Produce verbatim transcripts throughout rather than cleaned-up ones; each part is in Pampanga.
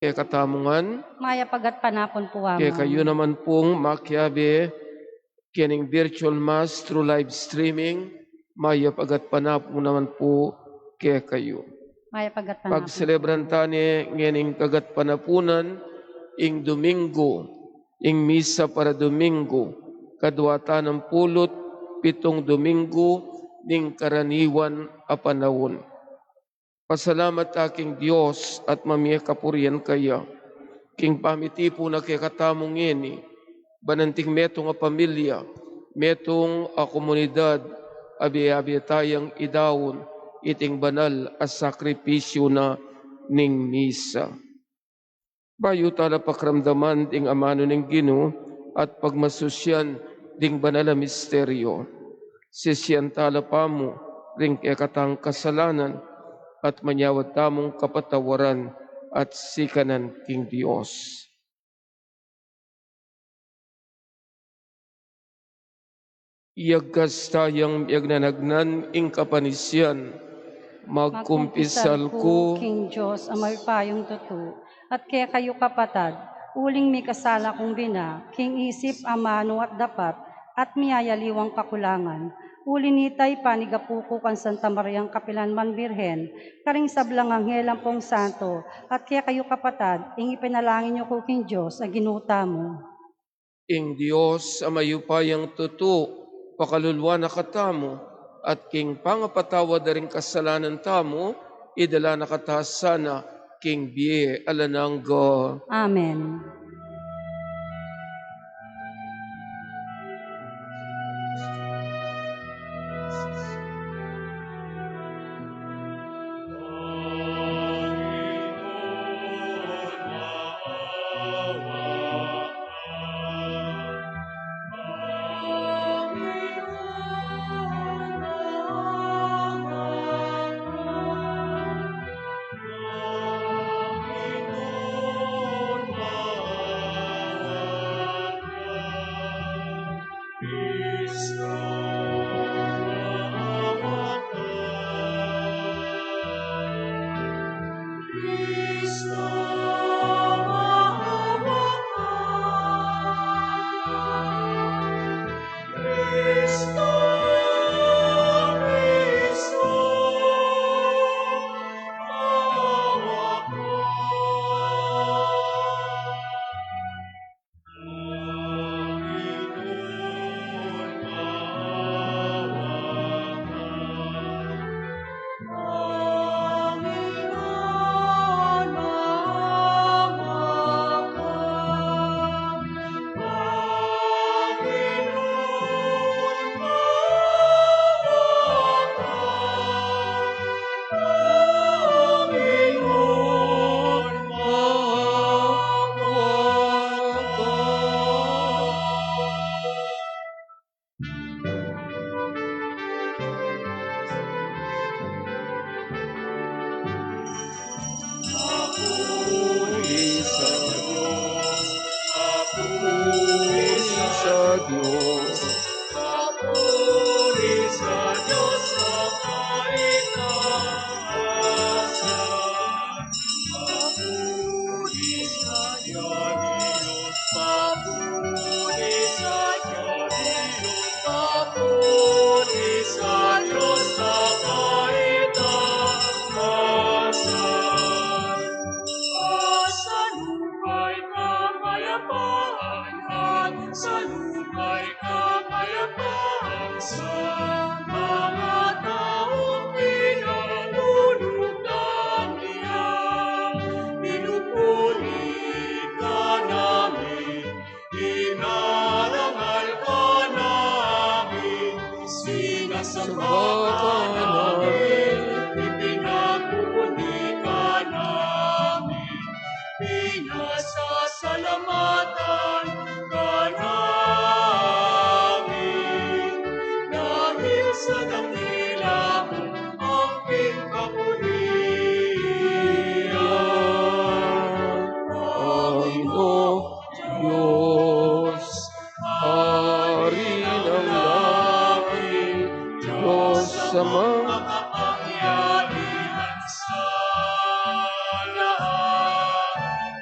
Kekatamu ngan. Mayap a gatpanapun pu, Among. Kekayu naman pung makiabe kening virtual mass through live streaming, mayap a gatpanapun naman pu kekayu. Mayap a gatpanapun. Pagselebran ta ne ngening kagatpanapunan ing Domingo, ing misa para Domingo, kadwa tanem pulu't pitung Domingo ning karaniwan a panaun. Pasalamat ta king Dios at mamie kapurian kaya, king pamitipun na kekatamu ngeni, ban anting metung a pamilya, metung a komunidad, abe-abe tayang idaun iting banal a sakripisyu na ning misa. Bayu ta la pakiramdaman ding amanu ning Ginu at pagmasusian ding banal a misteryo, sisian ta la pamu ring kekatang kasalanan at manyawad tamung kapatawaran at sikanan king Dios. Iyagkas tayang miagnanagnan ing kapanisian. Magkumpisal ku king Dios a mayupayang tutu, at kekayu kapatad, uling mikasala kung bina, king isip, amanu at dapat, at miyayaliwang kakulangan. Uli nita, ipanigapu ku kang Santa Mariang kapilan man Birhen, karing sablang anghel ampong santo, at kekayu kapatad, ing ipanalangin yu ku king Dios a Ginu tamu. Ing Dios a mayupayang tutu, pakaluluan na katamu, at king pangapatawad da ring kasalanan tamu, idala na kata sana king bie alang angga. Amen. Papuri sa Dios. Papuri sa Dios sa kaitaasan. Papuri sa Dios, papuri sa Dios, papuri sa Dios sa kaitaasan. Sa lupa'y kapayapaan at sa lupa'y kapayapaan sa mga taong pinanunugtan niya. Pinupuri ka namin, inarangal ka namin, sinasamba ka namin, ipinagmumuni ka namin, pinasasalamatan ka namin, dahil sa dakila mong amping kapurian, Panginoon. Dios, Hari ng langit, Dios Amang makapangyarihan sa lahat.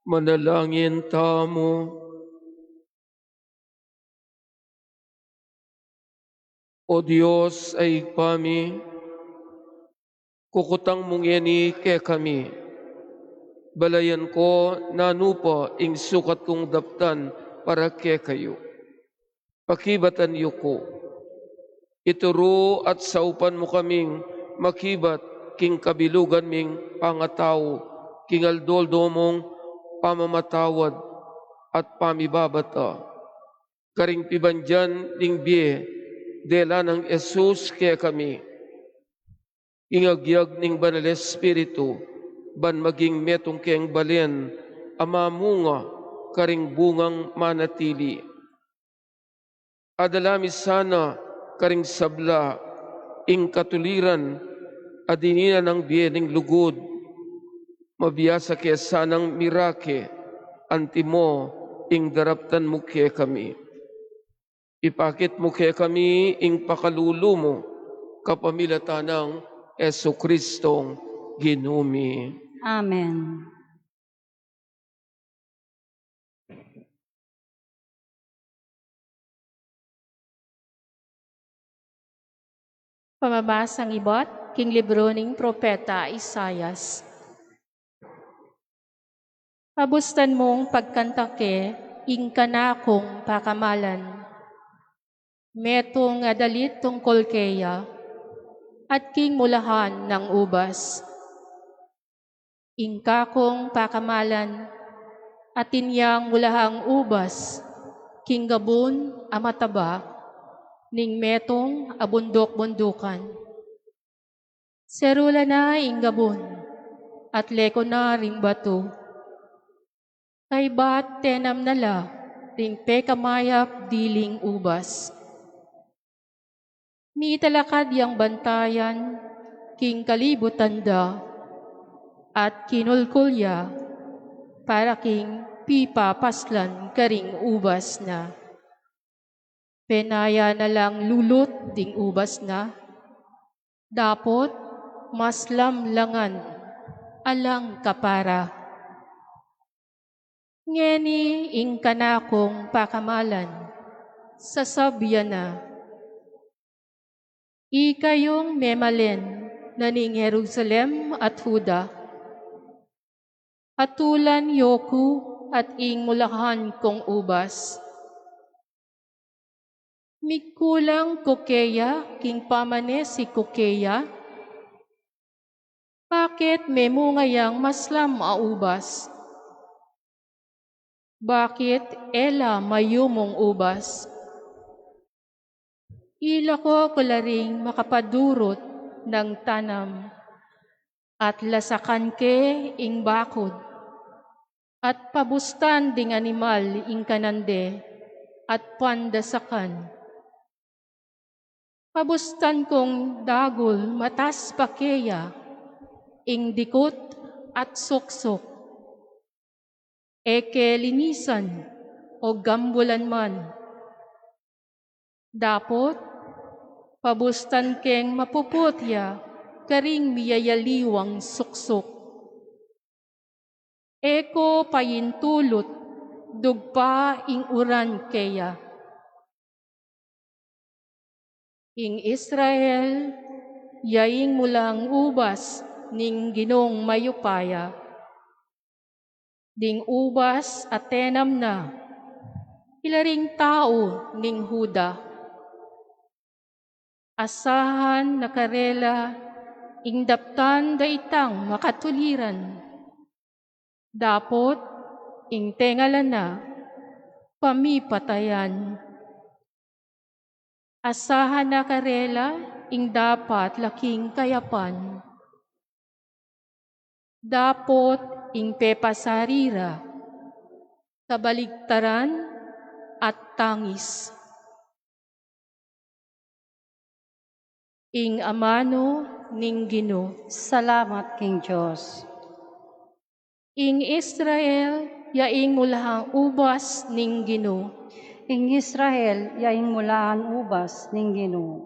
Manalangin tamu. O Dios a Ibpa mi, kukutang mu ngeni kekami. Balayan ku nanu pa ing sukat kung daptan para kekayu. Pakibatan yu ku. Ituru at saupan mu kaming makibat king kabilugan ming pangatau, king aldo-aldo mung pamamatawad at pamibabata. Karing pibandian ning bie dela nang Jesus kekami, ing agyag ning Banal Espiritu, ban maging metung keng balen a mamunga karing bungang manatili. Adala mi sana karing sabla ing katuliran a dininan nang bie ning lugud. Mabiasa ke sanang mirake antimo ing daraptan mu kekami. Ipakit mu kekami ing pakalulu mu kapamilatan nang Jesucristong Ginu mi. Amen. Pamabasang ibat king libro ning Propeta Isaias. Pabustan mung pagkanta ke ing kanakung pakamalan. Metung a dalit tungkul keya, at king mulahan nang ubas. Ing kakung pakamalan, atin yang mulahang ubas, king gabun a mataba, ning metung a bunduk-bundukan. Serula na ing gabun, at leko na ring batu. Kaybat tenam na la ring pekamayap diling ubas. Mitalakad yang bantayan king kalibutan da, at kinulkul ya para king pipapaslan karing ubas na. Penaya na lang lulut ding ubas na, dapot maslam la ngan alang kapara. Ngeni ing kanakung pakamalan, sasabyan na. Ikayung memalen na ning Jerusalem at Juda, atulan yu ku at ing mulahan kung ubas. Mikulang ku keya king pamanesi ku keya? Bakit memunga yang maslam a ubas? Bakit e la mayumung ubas? Ilako ku la ring makapadurut nang tanam, at lasakan ke ing bakud, at pabustan ding animal ing kanan de, at pandasakan. Pabustan kung dagul matas pa keya ing dikut at suksuk. E ke linisan o gambulan man. Dapot pabustan keng mapuput ya karing miyayaliwang suksuk. E ko paintulut dugpa ing uran keya. Ing Israel, ya ing mulang ubas ning Ginung mayupaya. Ding ubas a tenam na, Ila ring tau ning Juda. Asahan na karela ing daptan da itang makatuliran. Dapot ing tenga la na pamipatayan. Asahan na karela ing dapat la king kayapan. Dapot ing pepasari ra, kabaligtaran at tangis. Ing amanu ning Ginu. Salamat king Dios. Ing Israel ya ing mulahang ubas ning Ginu. Ing Israel ya ing mulahang ubas ning Ginu.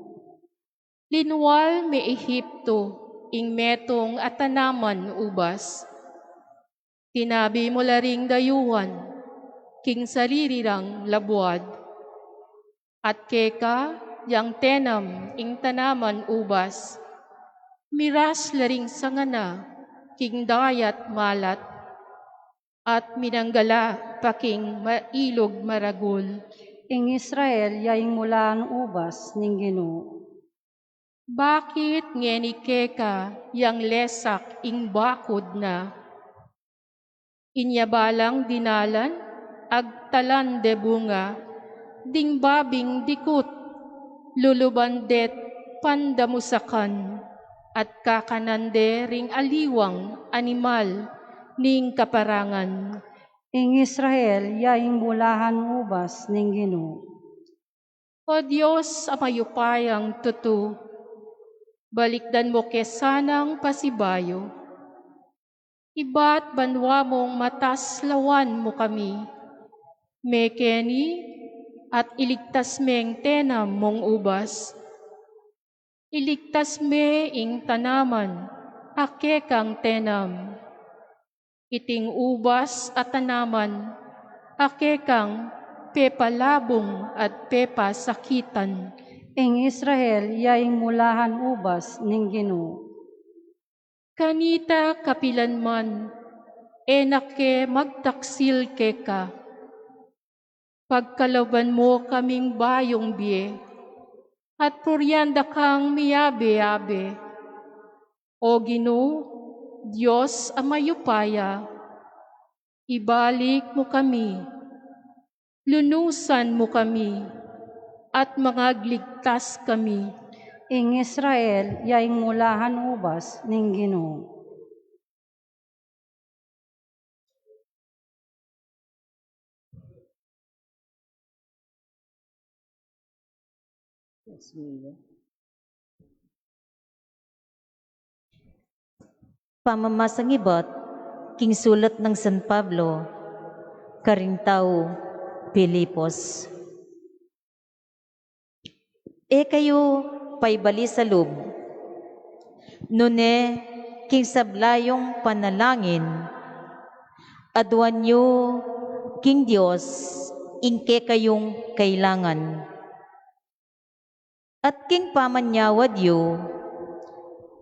Linwal me Ehipto ing metung a tanaman ubas. Tinabi mu la ring dayuan king sarili rang labuad. At keka yang tenam ing tanaman ubas, miras la ring sanga na king dayat malat, at minangga la pa king ma-, ilug maragul. Ing Israel ya ing mulan ubas ning Ginu. Bakit ngeni keka yang lesak ing bakud na? Inya balang dinalan, agtalan de bunga, ding babing dikut, luluban de't pandamusakan, at kakanan de ring aliwang animal ning kaparangan. Ing Israel, ya ing mulahan ubas ning Ginu. O Dios a mayupayang tutu, balikdan mu ke sanang pasibayu. Ibat banua mung matas lawan mu kami. Mekeni at iligtas meng tenam mung ubas. Iligtas me ing tanaman a kekang tenam. Iting ubas a tanaman a kekang pepalabung at pepasakitan. Ing Israel, ya ing mulahan ubas ning Ginu. Kanita kapilan man, e na ke magtaksil keka. Pagkalauban mu kaming bayung bie, at purian da kang miabe-abe. O Ginu, Dios a mayupaya, ibalik mu kami, lunusan mu kami, at mangagligtas kami. Ing Israel, ya ing mulahan ubas ning Ginu. Pamamasang ibat king sulat nang San Pablo karing tau Filipos. E kayu paibali sa lub, nune king sabla yung panalangin, aduan yu king Dios ing kekayung kailangan. At king pamanyawad yu,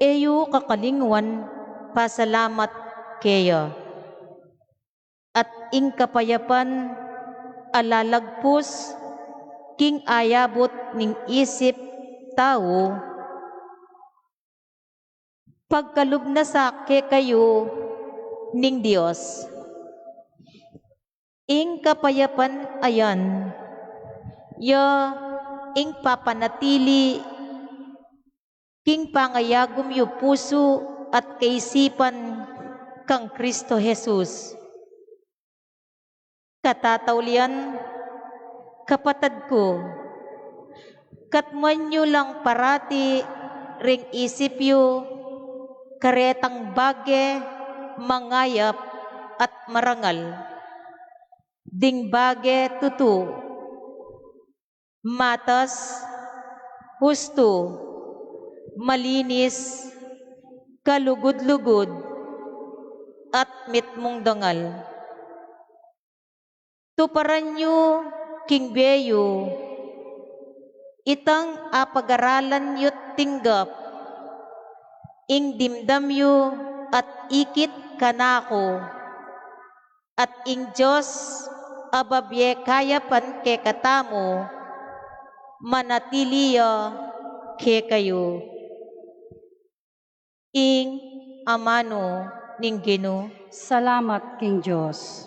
e yu kakalingwan pasalamat keya. At ing kapayapan a lalagpus king ayabut ning isip tau, pagkalub na sa kekayu ning Dios. Ing kapayapan a yan, ya ing papanatili king pangayagum yu pusu at kaisipan kang Kristo Jesus. Katataulian, kapatad ku, katmuan yu lang parati ring isip yu karetang bage, mangayap at marangal, ding bage tutu, matas, hustu, malinis, kalugud-lugud, at mitmung dangal. Tuparan yu king bie yu itang apagaralan yu't tinggap, ing dimdam yu at ikit kanaku, at ing Dios Ababie kayapan kekatamu, manatili ya kekayu. Ing amanu ning Ginu. Salamat king Dios.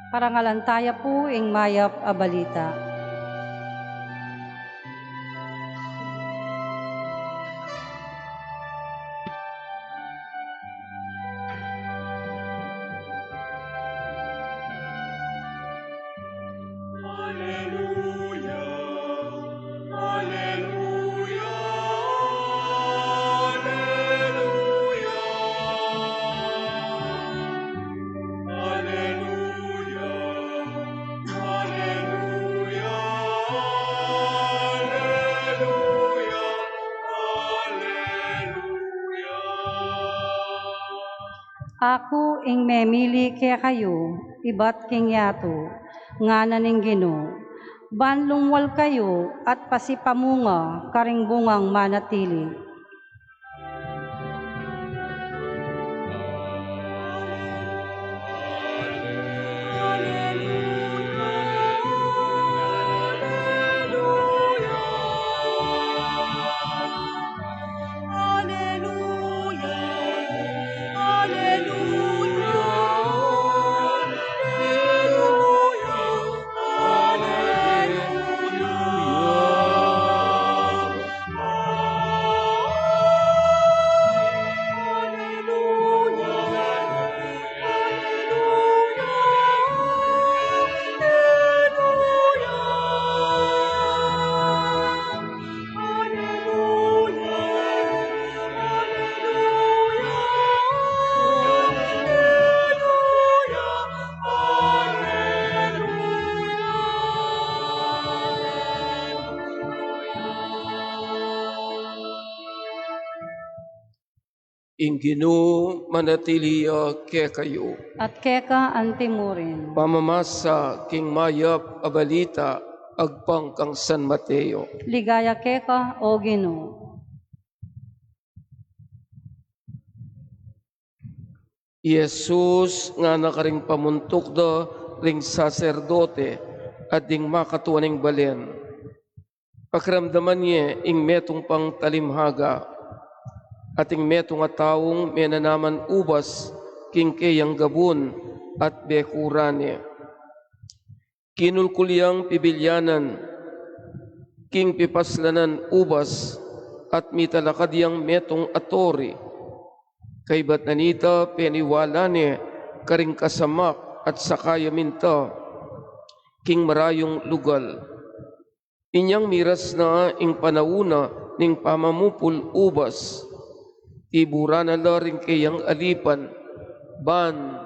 Parangalan taya pu ing mayap a balita. Aleluya, aleluya, aleluya. Aleluya, aleluya, aleluya, aleluya. Aku ing memili kekayu ibat king yatu, ngana ning Ginu, ban lungwal kayu at pasipamunga karing bungang manatili. Ing Ginu manatili ya kekayu. At keka antimurin. Pamamasa king mayap a balita agpang kang San Mateo. Ligaya keka, O Ginu. I Jesus ngana karing pamuntuk da ring saserdote at ding makatua ning balen. Pakiramdaman ye ing metung pang talimhaga at ing metung a taung menanaman ubas king keyang gabun at bekuran ne. Kinulkul yang pibilyanan king pipaslanan ubas at mitalakad yang metung a tori. Kaybat na nita peniwala ne karing kasamak at saka ya minta king marayung lugal. Inyang miras na ing panaun na ning pamamupul ubas, tiburan na la ring keyang alipan, ban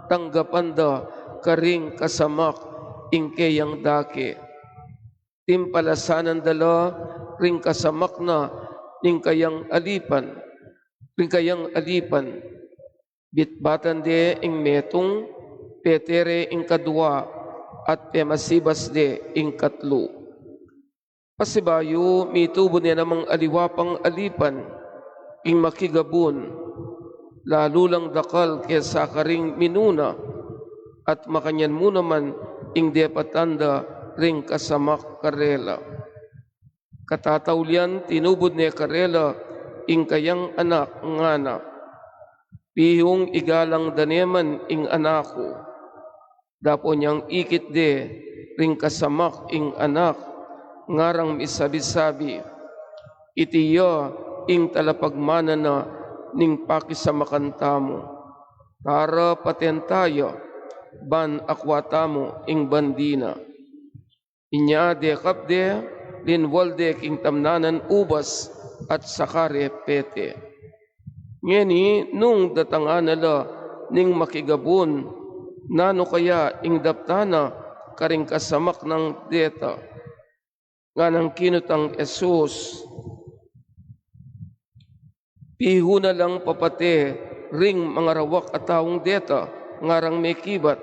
tanggapan da karing kasamak ing keyang dake. Timpalasanan da la ring kasamak na ning kayang alipan, ring kayang alipan. Bitbatan de ing metung, pete re ing kadua, at pemasibas de ing katlu. Pasibayu, mitubud ne namang aliwa pang alipan ing makigabun, lalu lang dakal kesa karing minuna, at makanyan mu naman ing depatan da ring kasamak karela. Katataulian, tinubud ne karela ing kayang anak, ngana, pihung igalang da ne man ing anak ku. Dapot nyang ikit de ring kasamak ing anak, ngarang misabi-sabi, iti ya ing talapagmana na ning pakisamakan tamu. Tara, paten taya, ban akua tamu ing bandi na. Inya dekap de, linwal de king tamnanan ubas at saka re pete. Ngeni nung datangan na la ning makigabun, nanu kaya ing daptan na karing kasamak nang deta? Nganang kinutang Jesus, pihu na lang papate ring mangarawak a taung deta, ngarang mekibat,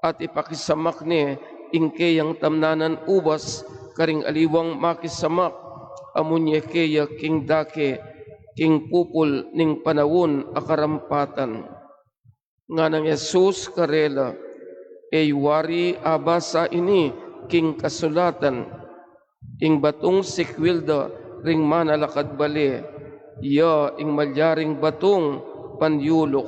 at ipakisamak ne ing keyang tamnanan ubas karing aliwang makisamak, amu ne keya king dake, king pupul ning panaun a karampatan. Nganang Jesus karela, E yu wari abasa ini king kasulatan, ing batung sikwil da ring manalakad bale, iya ing malyaring batung panyuluk.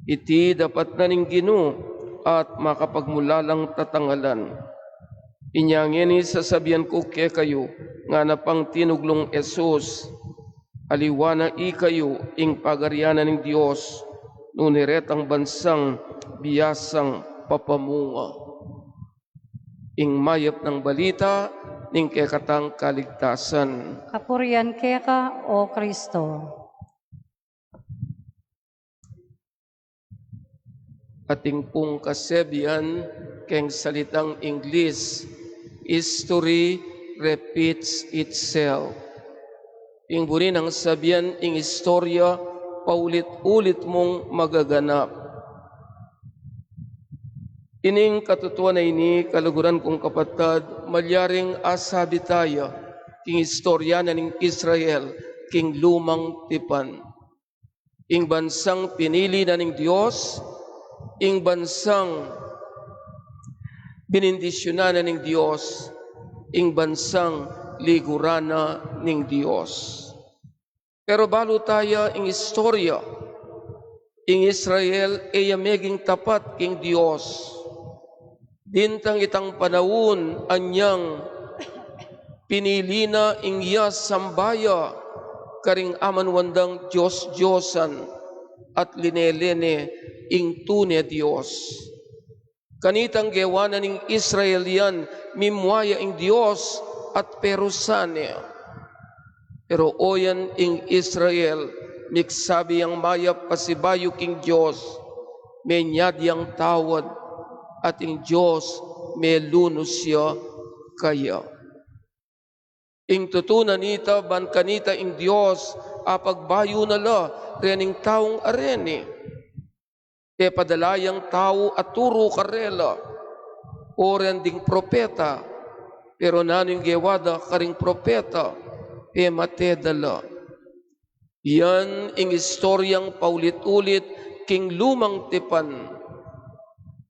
Iti dapat na ning Ginu at makapagmulalang tatangalan. Inya ngeni sasabian ku kekayu, ngana pang tinuglung Jesus, aliwa na ikayu ing pagarian na ning Dios, nune retang bansang biyasang papamunga. Ing mayap nang balita ning kekatang kaligtasan. Kapurian keka, O Kristo. Atin pung kasabian keng salitang Ingles, "History repeats itself." Ing buri nang sabian, ing istorya paulit-ulit mung magaganap. Ining katutuan a ini, kaluguran kung kapatad, malyaring asabi taya king istorya na ning Israel king Lumang Tipan. Ing bansang pinili na ning Dios, ing bansang binindisyunan na ning Dios, ing bansang liguran na ning Dios. Pero balu taya ing istorya, ing Israel e ya meging tapat king Dios. Bintang itang panaun anyang pinili na ing ya samba ya karing amanuan dang dios-diosan at linele ne ing tune Dios. Kanitang gewa na ning Israel yan, mimua ya ing Dios at perusan ne. Pero oyan ing Israel, miksabi yang mayap pasibayu king Dios, menyad yang tawad, at ing Dios melunus ya kaya. Ing tutu na nita, ban kanita ing Dios apagbayu na la rening taung areni. Pepadala yang tau a turu karela, o ren ding propeta, pero nanu ing gewa da karing propeta? Pemate da la. Yan ing istoryang paulit-ulit king Lumang Tipan.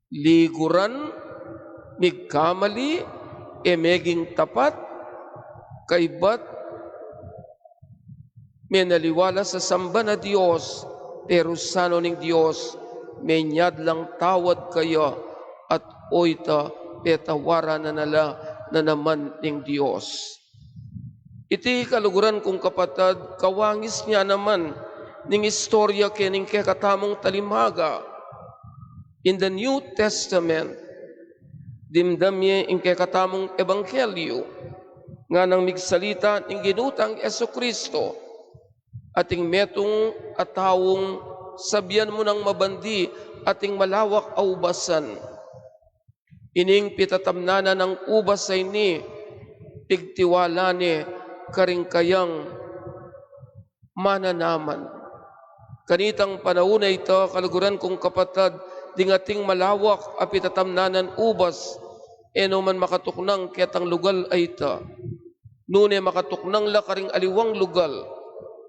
Liguran, migkamali, e meging tapat, kaybat menaliwa la sa samba na Dios, perusan no ning Dios, menyad lang tawad kaya, at oyta petawaran na la na naman ning Dios. Iti, kaluguran kung kapatad, kawangis ne naman ning istorya kening kekatamung talimaga. In the New Testament, dimdam ye ing kekatamung ebanghelyu, nganang migsalita ning Ginu tang Jesucristo, ating metung a taung sabian mu nang mabandi ating malawak a ubasan. Ining pitatamnanan nang ubas a ini, pigtiwala ne karing kayang mananaman. Kanitang panaun a ita, kaluguran kung kapatad, ding ating malawak a pitatamnanan ubas, e no man makatuknang ketang lugal a ita. Nune makatuknang la karing aliwang lugal,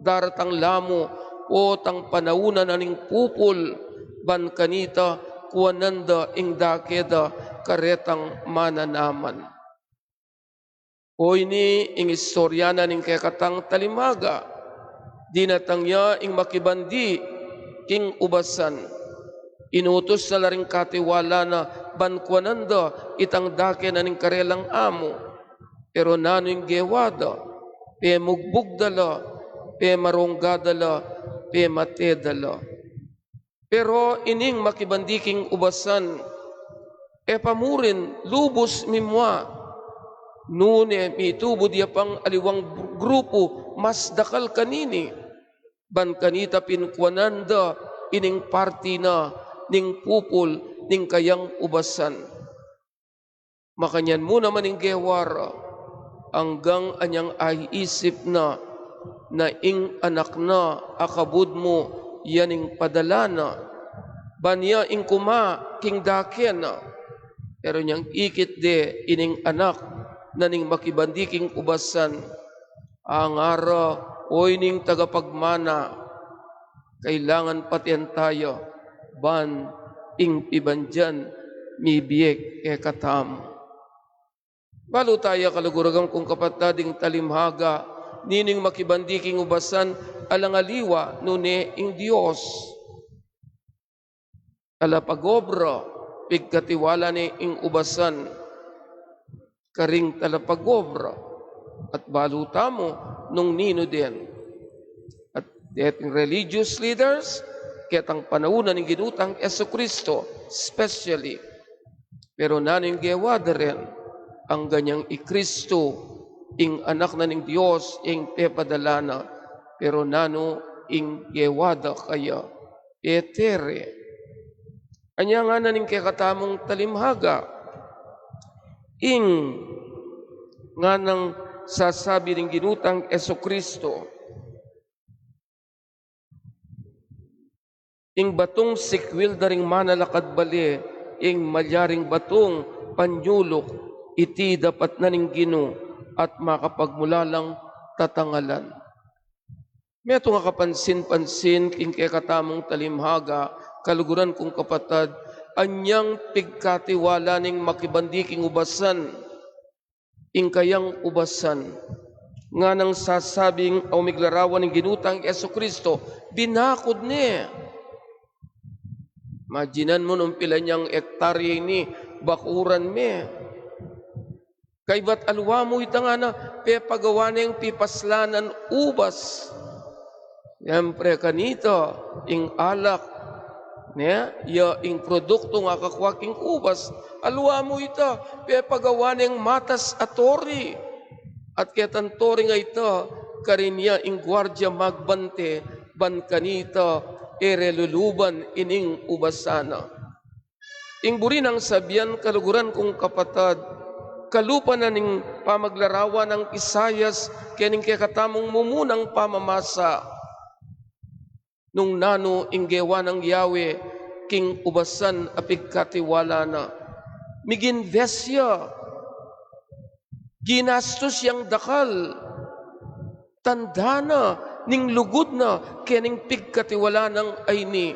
daratang la mu potang panaun na ning pupul, ban kanita kuanan da ing dake da karetang mananaman. Oyni ing istorya na ning kekatang talimaga. Dinatang ya ing makibandi king ubasan. Inutus na la ring katiwala na ban kuanan da itang dake na ning karelang amu. Pero nanu ing gewa da? Pemugbug da la, pemarongga da la, pemate da la. Pero ining makibandi king ubasan, e pa mu rin lubus mimua. Nune mitubud ya pang aliwang grupu mas dakal kanini, ban kanita pinkuanan da ining parti na ning pupul ning kayang ubasan. Makanyan mu naman ing gewa ra, anggang anyang aisip na, na ing anak na a kabud mu ya ning padala na, ban ya ing kuma king dake na. Pero nyang ikit de ining anak na ning makibandi king ubasan, angara, oyni ing tagapagmana, kailangan paten taya, ban ing pibandian mibie kekatamu. Balu taya, kaluguran kung kapatad, ing talimhaga, ninu ing makibandi king ubasan, alang aliwa nune ing Dios. Talapagobra, pigkatiwala ne ing ubasan karing talapagobra, at balu tamu nung ninu den. At deting religious leaders, ketang panaun na ning Ginu tang Jesucristo, especially. Pero nanu ing gewa da ren? Angga neng i Kristo, ing Anak na ning Dios, ing pepadala na. Pero nanu ing gewa da kaya? Petere. Anya ngana ning kekatamung talimhaga? Ing nganang sasabi ning Ginu tang Jesucristo, ing batung sikwil da ring manalakad bale, ing malyaring batung panyuluk, iti dapat na ning Ginu at makapagmulalang tatangalan. Metung a kapansin-pansin king kekatamung talimhaga, kaluguran kung kapatad, anyang pigkatiwala ning makibandi king ubasan, ing kayang ubasan. Nganang sasabing o miglarawan ning Ginu tang Jesucristo, binakud ne. Imaginan mu nung pila nyang hektarya ini, bakuran me. Kaybat aliwa mu ita ngana, pepagawa neng pipaslanan ubas. Siyempre, kanita, ing alak, ne? Ya ing produktu a kakua king ubas. Aliwa mu ita, pepagawa neng matas a tori. At ketang tori a ita, karin ya ing guardia magbante, ban kanita, e re luluban ining ubasan na. Ing buri nang sabian, kaluguran kung kapatad, kalupa na ning pamaglarawan nang Isaias, keng kekatamung mumunang pamamasa. Nung nanu ing gewa nang Yahweh king ubasan a pigkatiwala na? Miginvest ya. Ginastus yang dakal. Tanda na ning lugud na keng pigkatiwala nang aini.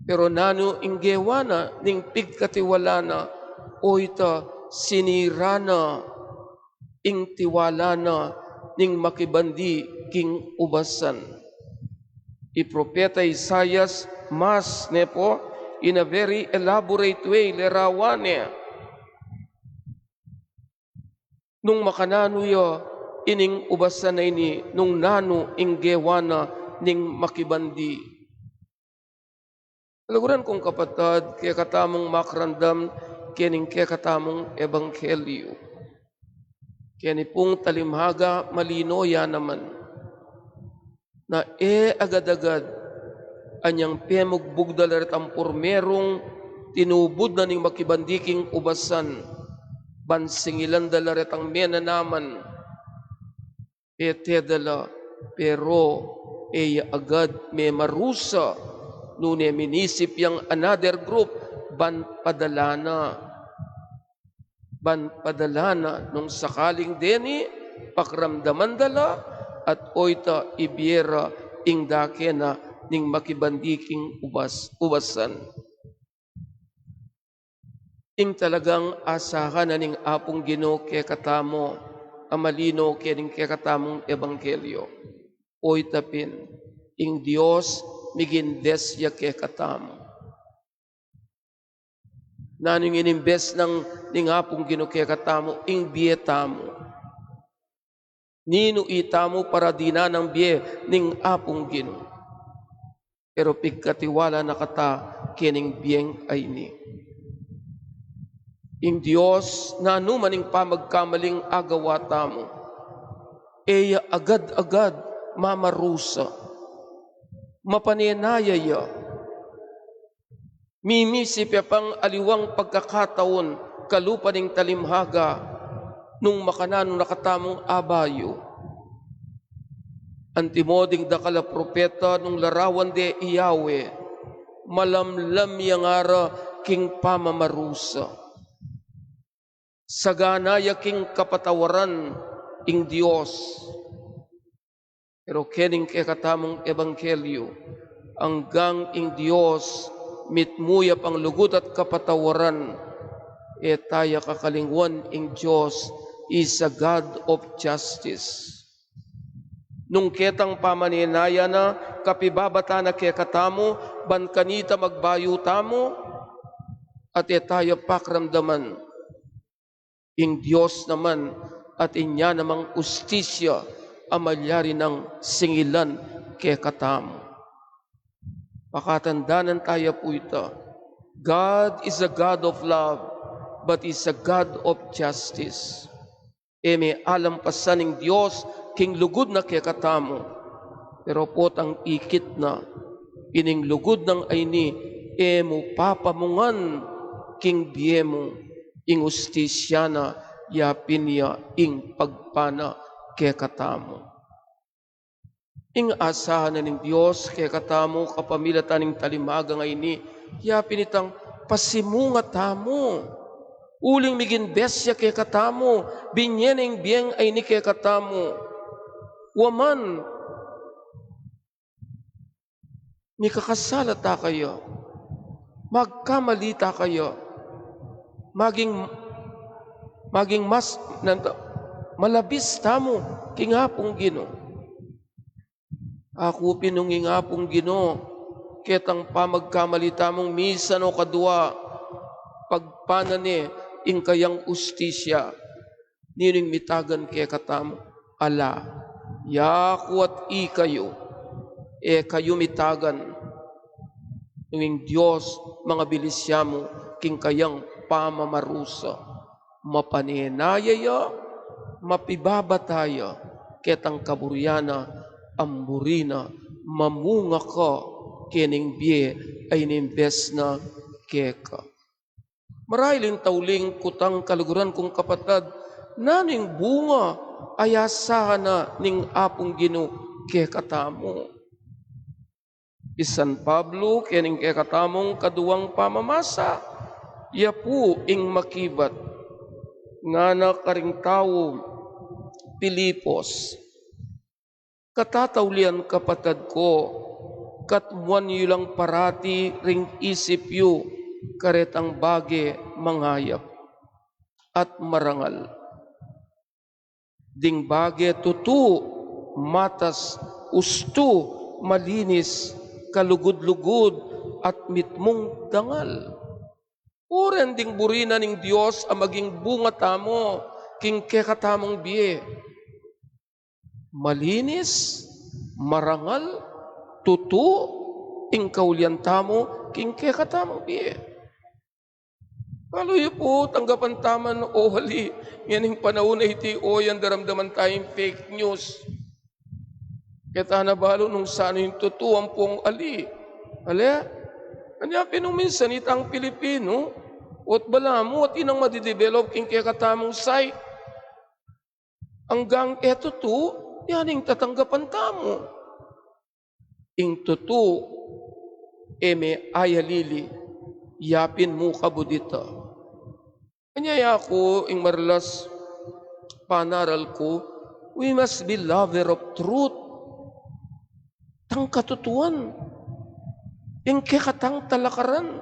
Pero nanu ing gewa na ning pigkatiwala na? O ita, sinira na ing tiwala na ning makibandi king ubasan. I propeta Isaias mas, ne pu, in a very elaborate way, larawan ne. Nung makananu ya ining ubasan a ini, nung nanu ing gewa na ning makibandi. Kaluguran kung kapatad, kekatamung makarandam keng kekatamung ebanghelyu. Keni pung talimhaga, malino ya naman na e agad-agad anyang pemugbug da la retang purmerung tinubud na ning makibandi king ubasan, ban singilan da la retang menanaman. Pete da la, pero e ya agad memarusa, nune minisip yang another group ban padala na. Ban padala na, nung sakaling deni, pakiramdaman da la, at o ita, ibie ra ing dake na ning makibandi king ubas, ubasan. Ing talagang asahan na ning Apung Ginu kekatamu, a malino keng kekatamung ebanghelyu. O ita pin, ing Dios miginvest ya kekatamu. Nanu ing inimbes nang ning Apung Ginu kekatamu? Ing bie tamu. Ninu itamu para dinan ing bie ning Apung Ginu? Pero pigkatiwala na kata keng bieng aini. Ing Dios, nanu man ing pamagkamaling agawa tamu, e ya agad-agad mamarusa. Mapanenaya ya. Mimisip ya pang aliwang pagkakataun kalupa ning talimhaga, nung makananu na katamung abayu. Antimo ding dakal a propeta, nung larawan de i Yahweh, malamlam ya ngara king pamamarusa. Sagana ya king kapatawaran ing Dios. Pero keng kekatamung ebanghelyu, anggang ing Dios mitmu ya pang lugud at kapatawaran. E taya kakalingwan ing Dios is a God of justice. Nung ketang pamanenaya na, kapibabata na kekatamu, ban kanita magbayu tamu, at e taya pakiramdaman. Ing Dios naman at inya namang ustisya a malyari nang singilan kekatamu. Pakatandanan taya pu ita. God is a God of love, but is a God of justice. E me alampasan ing Dios king lugud na kekatamu. Pero potang ikit na, ining lugud nang ayni, e mu papamungan king bie mu, ing ustisya na, yapin ya ing pagpana kekatamu. Ing asahan na ning Dios kekatamu kapamilatan ning talimagang ayni, yapin itang pasimunga tamu. Uling miging bes ya kekatamu, binye na ing bieng ayni kekatamu. Wa man, mikakasala ta kaya, magkamali ta kaya, maging, maging mas, nanta, malabis tamu king Apung Ginu. Aku pin nung ing Apung Ginu, ketang pamagkamali tamung misan o kadua, pagpana ne ing kayang ustisya. Ninu ing mitagan kekatamu? Ala, yaku at ikayu, e kayu mitagan. Nung ing Dios mangabilis ya mu king kayang pamamarusa, mapanenaya ya, mapibabata ya, ketang kaburian na, amburi na, mamunga ka keni king bie a inimbes na keka. Marahil ing tauling kutang, kaluguran kung kapatad, nanu ing bunga a asahan na ning Apung Ginu kekatamu? I San Pablo kening kekatamung kaduang pamamasa, ya pu ing makibat. Ngana karing taung Filipos, katataulian kapatad ku, katmuan yu lang parati ring isip yu karetang bage mangayap at marangal. Ding bage tutu, matas, ustu, malinis, kalugud-lugud, at mitmung dangal. Uren ding buri na ning Dios a maging bunga tamu king kekatamung bie. Malinis, marangal, tutu, ing kaulian tamu king kekatamung bie. Balu yu pu, tanggapan tamu man o ali, ngening panaun a iti, o yan, daramdaman tayung fake news. Keta na balu nung sanu ing tutu ampong ali. Ale? Anya pin nung minsan itang Pilipinu, ot balamu, atin nang madidevelop king kekatamung psyche. Anggang e tutu, yan ing tatanggapan tamu. Ing tutu, e me ayalili, yapin mu kabud ita. Anya yaku, ing maralas panaral ku, we must be lover of truth. Tang katutuan, ing kekatang talakaran.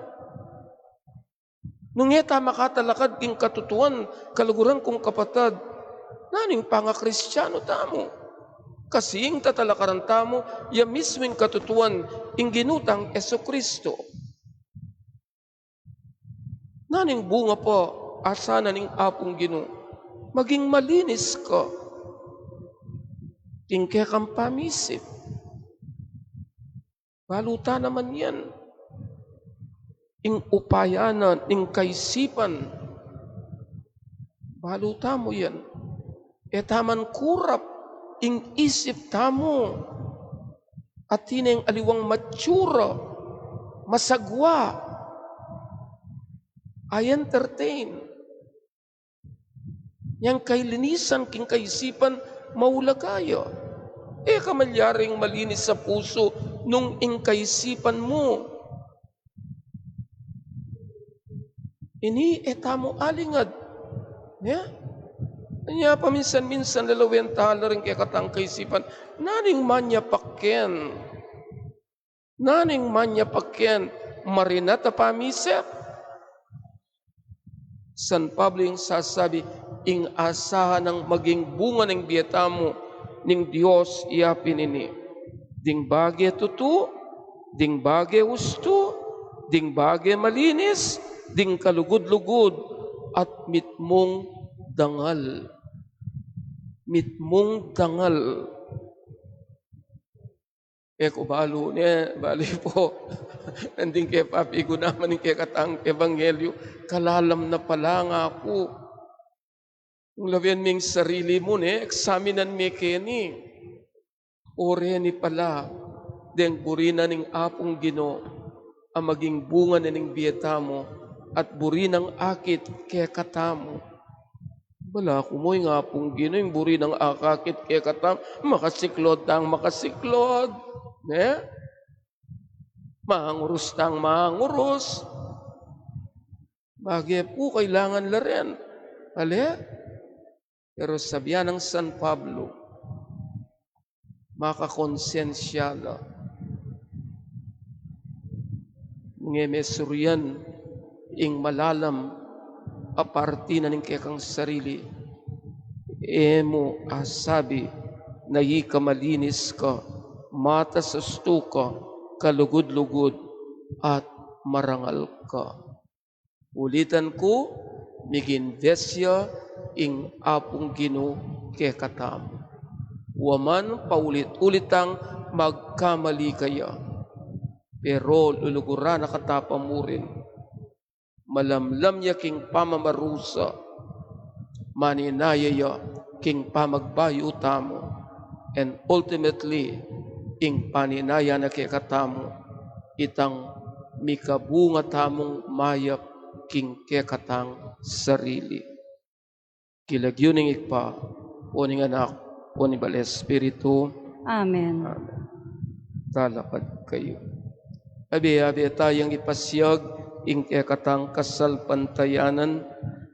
Nung e ta makatalakad king katutuan, kaluguran kung kapatad, nanu ing pangakristianu tamu? Kasi ing tatalakaran tamu, ya mismu ing katutuan, ing Ginu tang Jesucristo. Nanu ing bunga pa asahan na ning Apung Ginu? Maging malinis ka king kekang pamisip. Balu ta naman yan. Ing upaya na ning kaisipan, balu tamu yan. E ta man kurap ing isip tamu. Atin neng aliwang mature, masagwa, a-entertain. Yang kalinisan king kaisipan, maulaga ya. E ka malyaring malinis a pusu nung ing kaisipan mu. Ini e tamu alingad. Ya? Anya paminsan-minsan lalawen ta la ring kekatang kaisipan, nanu ing manyap ken? Nanu ing manyap ken? marinat a pamisip. San Pablo ing sasabi, ing asahan nang maging bunga ning bie tamu ning Dios ya pin ini. Ding bage tutu, ding bage ustu, ding bage malinis, ding kalugud-lugud, at mitmung dangal. Mitmung dangal. E ku balu ne, balu pu. Nandin ke papiguna man ing kekatang ebanghelyu, kalalam na pala ngaku. Ing lawen me ing sarili mu ne, eksaminan me keni. O reni pala, deng buri na ning Apung Ginu, a maging bunga na ning bie tamu, at buri nang akit kekatamu. Bala ku mu ing Apung Ginu, ing buri nang akakit kekatamu, makasiklod tang makasiklod, ne? Mangurus tang mangurus. Bage pu, kailangan la ren. Ale? Pero sabian nang San Pablo, makakonsensya la. Nung e me surian ing malalam a parti na ning kekang sarili, e mu asabi na ika malinis ka, matas ustu ka, kalugud-lugud, at marangal ka. Ulitan ku, miginbesya ing Apung Ginu kekatamu. Wa man paulit-ulit tang magkamali kaya, pero luluguran na kata pa murin. Malamlam ya king pamamarusa, maninaya ya king pamagbayu tamu, and ultimately, ing paninaya na kekatamu, itang mikabunga tamung mayap king kekatang sarili. King lagyu ning Ibpa, o ning Anak, o ning Banal a Espiritu. Amen. Amen. Talakad kayu. Abe-abe tayang ipasiag ing kekatang kasalpantayanan.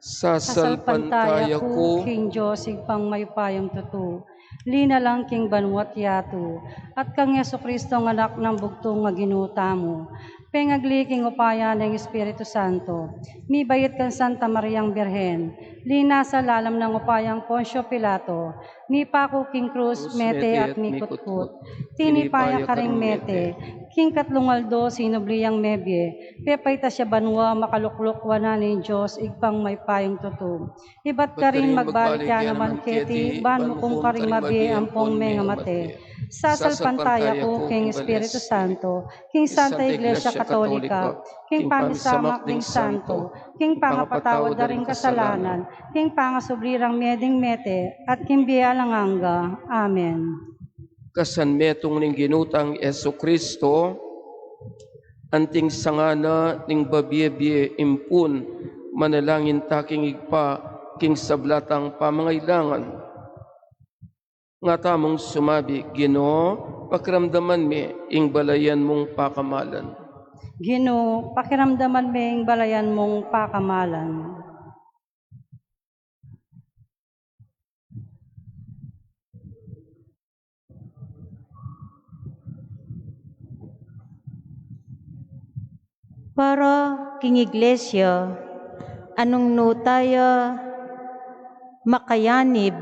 Sasalpantaya ku king Dios, Ibpang mayupayang tutu, linalang king banua't yatu, at kang Jesucristo, a Anak nang bugtung a Ginu tamu, pengagli king upaya ning Espiritu Santo, mibait kang Santa Mariang Birhen, linasa lalam nang upayang Poncio Pilato, mipaku king krus, mete at mikutkut, tinipa ya karing mete, king katlung aldo sinubli yang mebie, pepaitas ya banua, makalukluk wanan ning Dios, Ibpang mayupayang tutu. Ibat karin magbalik ya naman keti, ban mukum karing mabie ampong mengamate. Sasalpantaya ku king Espiritu Santo, king Santa Iglesia Katolika, king pamisamak ding santo, king pangapatawad da ring kasalanan, king pangasubli rang mie ding mete, at king bie alang angga. Amen. Kasanmetung ning Ginu tang Jesucristo, anting sanga na ning babie-bie impun, manalangin ta king Ibpa, king sabla tang pamangailangan. Nga tamung sumabi, Ginu, pakiramdaman mi ing balayan mung pakamalan. Ginu, pakiramdaman mi ing balayan mung pakamalan. Para king Iglesia, a nung nu taya makayanib,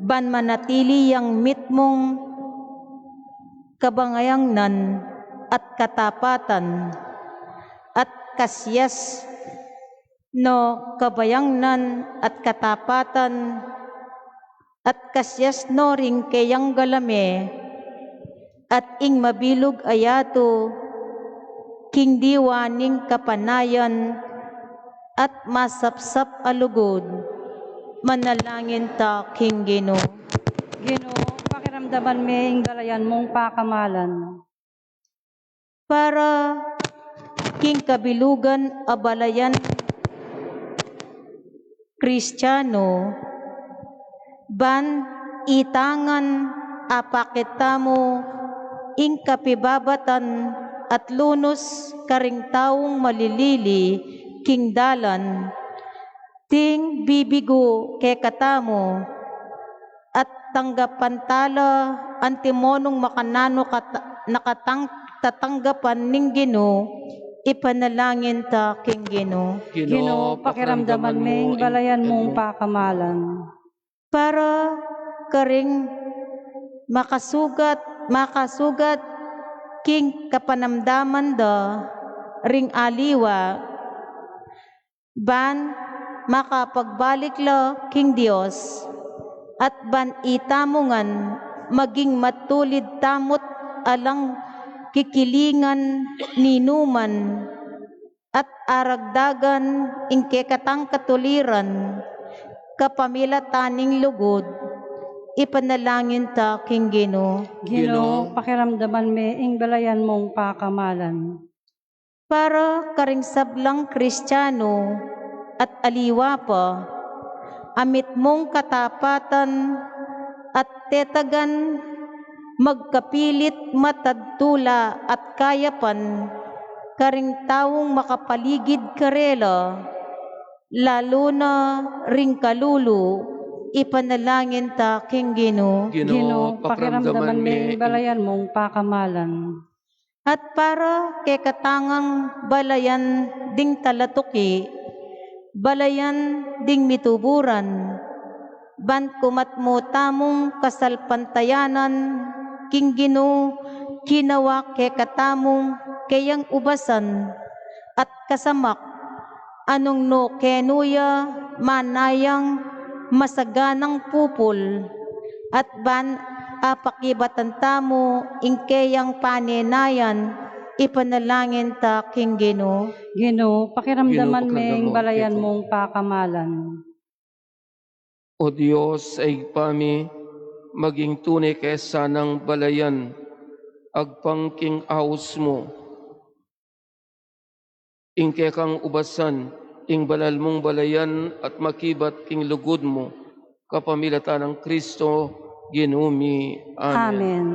ban manatili yang mitmung kabayangnan at katapatan, at kasias no kabayangnan at katapatan, at kasias no ring keyang galame, at ing mabilug a yatu, king diwa ning kapanayan, at masapsap a lugud, manalangin ta king Ginu. Ginu, pakiramdaman mi ing balayan mung pakamalan. Para king kabilugan a balayan Kristiano, ban itangan a pakit tamu ing kapibabatan at lunus karing taung malilili king dalan, ding bibigu kekatamu, at tanggapan tala antimo nung makananu kata-, na katang tatanggapan ning Ginu Ipanalangin ta king Ginu. Ginu, pakiramdaman me ing balayan mung pakamalan. Para karing makasugat, makasugat king kapanamdaman da ring aliwa, ban makapagbalik la king Dios, at ban itamu ngan maging matulid tamu't alang kikilingan ninuman, at aragdagan ing kekatang katuliran, kapamilatan ning lugud, ipanalangin ta king Ginu. Ginu, pakiramdaman me ing balayan mung pakamalan. Para karing sablang Kristiano at aliwa pa, a mitmung katapatan at tetagan, magkapilit matad tula at kayapan karing taung makapaligid karela, lalu na ring kalulu, ipanalangin ta king Ginu. Ginu, pakiramdaman me ing balayan mung pakamalan. At para kekatang balayan ding talatuki, balayan ding mituburan, ban kumatmu tamung kasalpantayanan king Ginu, kinawa kekatamung keyang ubasan at kasamak, a nung nu kenu ya manayang masaganang pupul, at ban apakibatan tamu ing keyang panenayan, ipanalangin ta king Ginu. Ginu, pakiramdaman me ing balayan mung pakamalan. O Dios, a Ibpa mi, maging tune ke sanang balayan agpang king aus mu ing kekang ubasan, ing banal mung balayan at makibat king lugud mu, kapamilatan nang Kristo, Ginu mi. Amen. Amen.